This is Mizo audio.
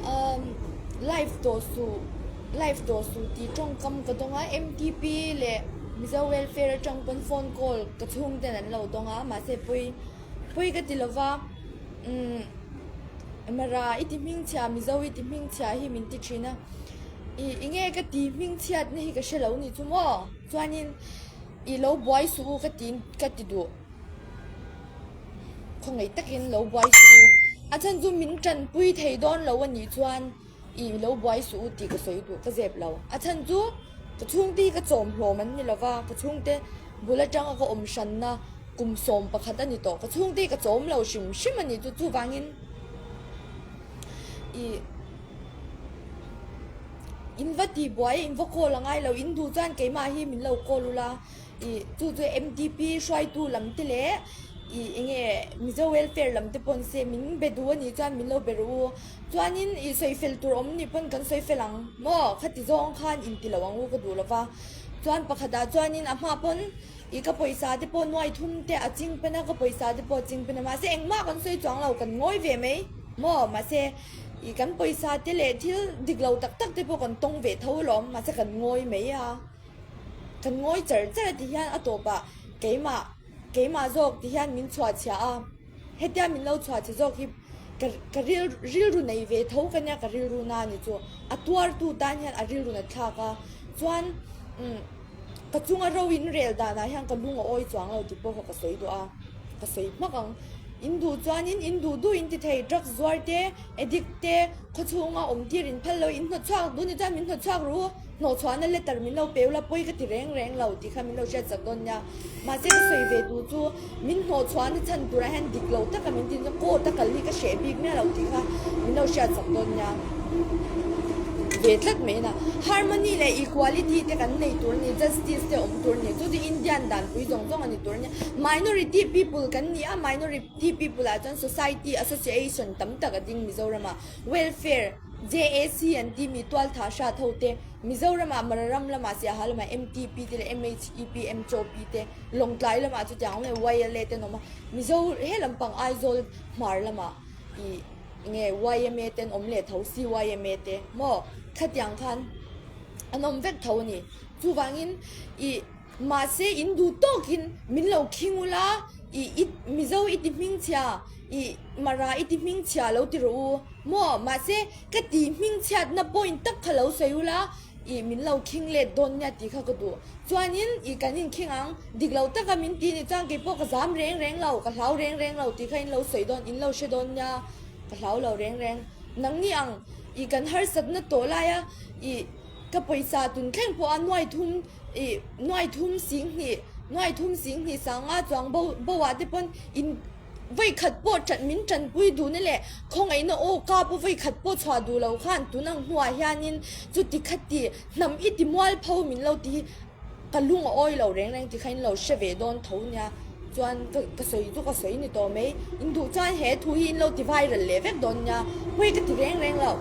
Umm live tawh suh live tawh suh tih tawngkam ka dawng a M_T_P leh Mizo welfare atang pawn phone call ka chhung ten an lo dawng a mahse pawi pawi ka ti lova umm mara i ti hmingchhia Mizo i ti hmingchhia hi min ti thin a ih enge ka ti hmingchhiat na hi ka hre lo ni chu maw chuanin ih lo buai suh u ka ti ka ti duh. Khawngaih takin lo buai suh u. A chhan chu min tanpui thei dawn lo a nih chuan i lo buai suh u tih ka sawi duh ka zep lo. A chhan chu ka chhungte hi ka chawm hlawm an ni lova, ka chhungte bul atanga ka awm hranna kum 11 a ni tawh. Ka chhungte hi ka chawm lo hrim hrim a nih chu chuvangin i in va tih buai in va call a ngai lo. In duh chuan keimah hi min lo call ula. Ih chu chu MTP hruaitu lam te leh ih eng nge Mizo welfare lam te pawn se min be duh a nih chuan min lo be rawh u. Chuanin ih sawi fel tur awm nih pawn kan sawi fel ang maw khati zawng khan inti lo ang u ka duh lo va. Chuan pakhatah chuanin a hma pawn ih ka pawisa te pawh nuai thum te a ching pen a ka pawisa te pawh a ching pen a mahse engmah kan sawi chuang lo kan ngawi ve mai maw mahse ih kan pawisa te leh thil dik lo tak tak te pawh kan tawng ve tho alawm mahse kan ngawi mai a. Kan ngawi char char a ti hian a tawpah keimah keimah zawk ti hian min chhuah chhia a, hetia min lo chhuah chhe zawk hi ka ka ril rilru nei ve tho ka nia ka rilru na a ni chu a tuartu tan hian a rilru na thlak a chuan umm ka chunga ro in rel danah hian ka lung a awi chuang lo tih pawh kha ka sawi duh a ka sawi hmak ang in duh chuanin in duh duh in ti thei drugs zuar te addict te khawchhunga awm tir in phal lo in hnawt chhuak duh ni chuan min hnawt chhuak ru. Hnawhchhuahna letter min lo peu la pawi ka ti reng reng lo tih kha min lo hriat chak dawn nia. Mahse ka sawi ve duh chu min hnawhchhuahna chhan turah hian dik lo taka min tin chuan court a kal hi ka hreh bik miah lo tih kha min lo hriat chak dawn nia. Ve tlat mai na. Harmony leh equality te kan nei tur a ni, justice te awm tur a ni. Chu chu Indian danpui zawng zawng a ni tur a nia. Minority people kan ni a, minority people ah chuan society association tam tak a ding Mizoramah. Welfare. JAC an ti mi tualtha hrat ho te, Mizoramah Mararam lamah Siaha lamah MTP te leh MHEP, MCHOP te, Lawngtlai lamah chutiang awm leh YLA te an awm a, Mizo he lampang Aizawl hmar lamah ih nge YMA te an awm leh tho CYMA te maw khatiang khan an awm vek tho a ni. Chuvangin ih mahse in duh tawkin min lo khing ula ih i Mizo i ti hmingchhia ih Mara i ti hmingchhia lo ti rawh u. Maw? Mahse, ka ti hmingchhiatna point tak kha lo sawi ula, ih min lo khing let dawn nia tih kha ka duh. Chuanin, ih kan inkhing ang, dik lo taka min ti nih chuan keipawh ka zam reng reng lo, ka hlau reng reng lo tih kha in lo sawi dawn, in lo hre dawn nia, ka hlau lo reng reng. Nangni ang, ih kan harsatna tawh laia, ih ka pawisa tun thleng pawha nuai thum, ih nuai thum singhnih, nuai thum singhnih sanga chuang bo bo ah te pawn in. Vawikhat pawh ṭan min ṭanpui duhna leh khawngaihna aw ka pawh vawikhat pawh chhuah duh lo khan tun ang hnuah hianin chuti khati hnam i ti mualpho min lo ti hi ka lung a awi lo reng reng ti kha in lo hre ve dawn tho nia chuan ka ka sawi chu ka sawi ni tawh mai in duh chuan he thu hi in lo ti viral leh vek dawn nia pawi ka ti reng reng lo.